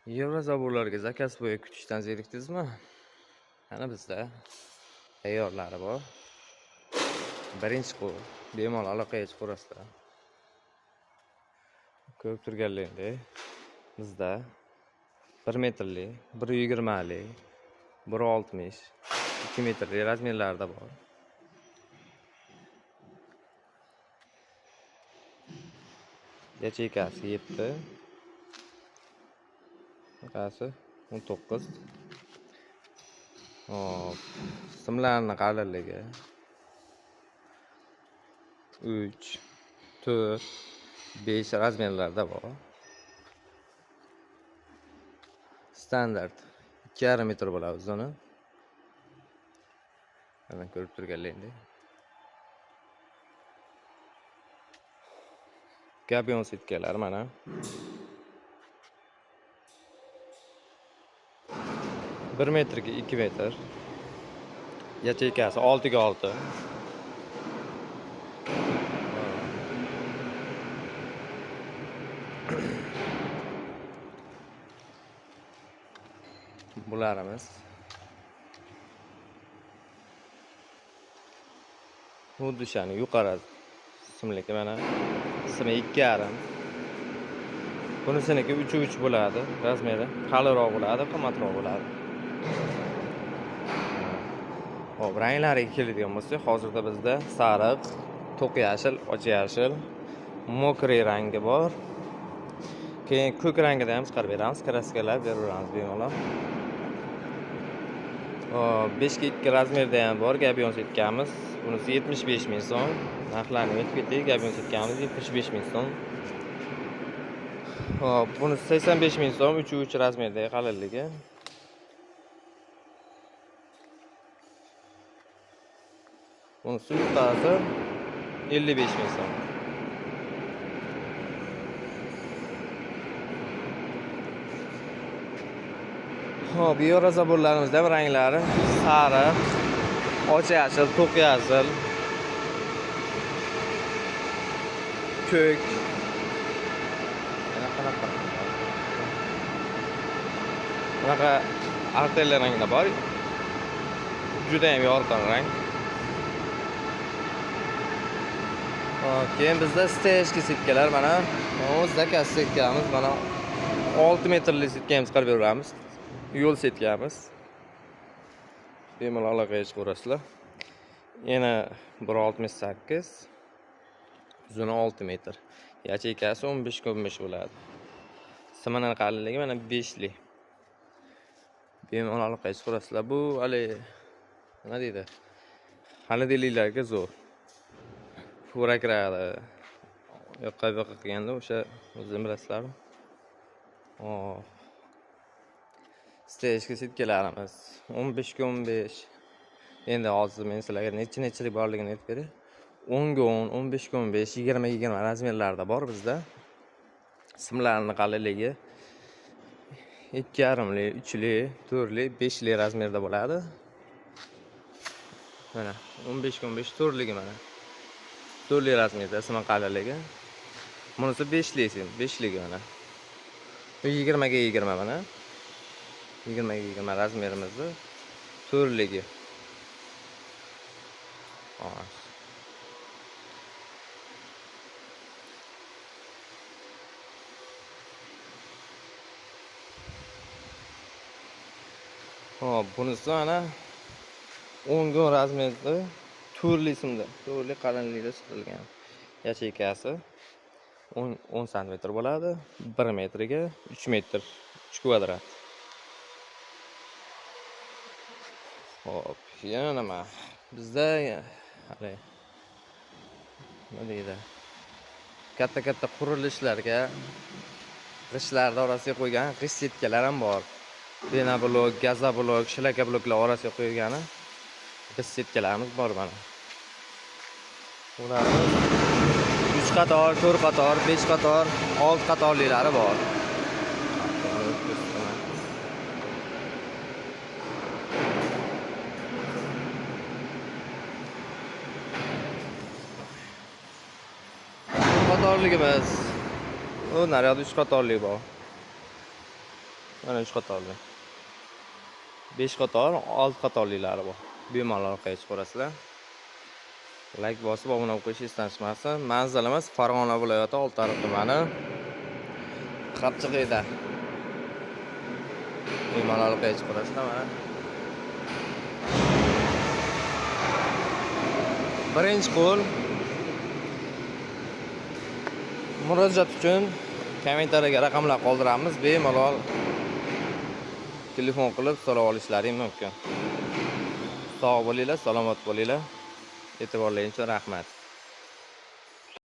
Yevrozaborlarga zakaz bo'yi kutishdan zerikdingizmi? Mana bizda tayyorlari bor. Birinchi qo'l, bemalol aloqaga chiqaverasizlar. Ko'rib turganlaringdek, bizda 1 metrli, 1.20li, 1.60, 2 metrli razmerlarda bor. Yacheykasi 7, bunaqasi 19. Hop, simlarning qalinligi 3, 4, 5 razmerlarda bor. Standart 2,5 metr bo'ladi uzuni. Mana ko'rib turganlaringdek. Gabion setkalar mana. 1 metrga 2 metr. Yacheykasi 6 ga 6. Bularimiz xuddi o'shani yuqori simligi mana simi 2,5. Bunisiniki 3.3 bo'ladi, razmeri qalinroq bo'ladi, qimmatroq bo'ladi. Xo'p, ranglariga keladigan bo'lsak, hozirda bizda sariq, to'q yashil, och yashil, mokri rangi bor. Keyin ko'k rangida ham chiqarib beramiz, kraskalar beraveramiz bemalol. Hop, 5 ga 2 razmerda ham bor gabion setkamiz. Bunisi 75 ming so'm. Narxlarni aytib ketdik, gabion setkamiz 75 ming so'm. Hop, bunisi 85 ming so'm, 3.3 razmerdagi qalinligi. Bunisi yuqorisi 55 ming so'm. Hop, yevrozaborlarimizda ham ranglari sariq, och yashil, to'q yashil, ko'k. Yana qanaqa? Bunaqa artel rangida bor. Juda ham yorqin rang. Hop, keyin bizda stejki setkalar mana, zakaz setkamiz mana 6 metrli setkamiz chiqarib beramiz. Yo'l setkamiz. Bemalol aloqaga chiqaverasizlar. Yana 1.68, uzuni 6 metr. Yacheykasi 15 ga 15 bo'ladi. Simini qalinligi mana 5 lik. Bemalol aloqaga chiqaverasizlar. Bu hali nima deydi? Xolodilniklarga zo'r. Fura kiradi. Yoqqa bu yoqqa qilganda o'sha o'zingiz bilasizlar. Hop. Stejki setkalarimiz 15 ga 15. Endi hozir men sizlarga necha-nechalik borligini aytib beray. 10 ga 10, 15 ga 15, 20 ga 20 razmerlarda bor bizda. Simlarning qalinligi 2,5li, 3li, 4li, 5li razmerda bo'ladi. Mana 15 ga 15 4ligi mana. 4li razmerda sim qalinligi. Bunisi 5li sim, 5ligi mana. Bu 20 ga 20 mana. 20 ga 20 razmerimizni 4ligi. Hop, bunisi mana 10 ga 10 razmerda 4li simda, 4li qalinlikda chiqarilgan. Yacheykasi 10 santimetr bo'ladi, 1 metrga 3 metr, 3 kvadrat. Hop, yana nima? Bizda hali nima deydi? Katta-katta qurilishlarga g'ishtlarni orasiga qo'ygan g'isht setkalar ham bor. Bena blok, gaza blok, shlaka bloklar orasiga qo'ygani g'isht setkalarimiz bor mana. Ularimiz 3 qator, 4 qator, 5 qator, 6 qatorlilari bor. Qatorligimiz. U naryoqda 3 qatorlik bor. Mana 3 qatorli. 5 qator, 6 qatorlilari bor. Bemalol orqaga chiqarasizlar. Like bosib obuna bo'lib qo'yish esdan chiqmasin. Manzilimiz Farg'ona viloyati Oltiariq tumani Qapchiqida. Bemalol orqaga chiqarasizlar mana. Birinchi qo'l. Murojaat uchun kommentariyaga raqamlar qoldiramiz. Bemalol telefon qilib so'rab olishlaring mumkin. Sog' bo'linglar, salomat bo'linglar. E'tiborlaring uchun rahmat.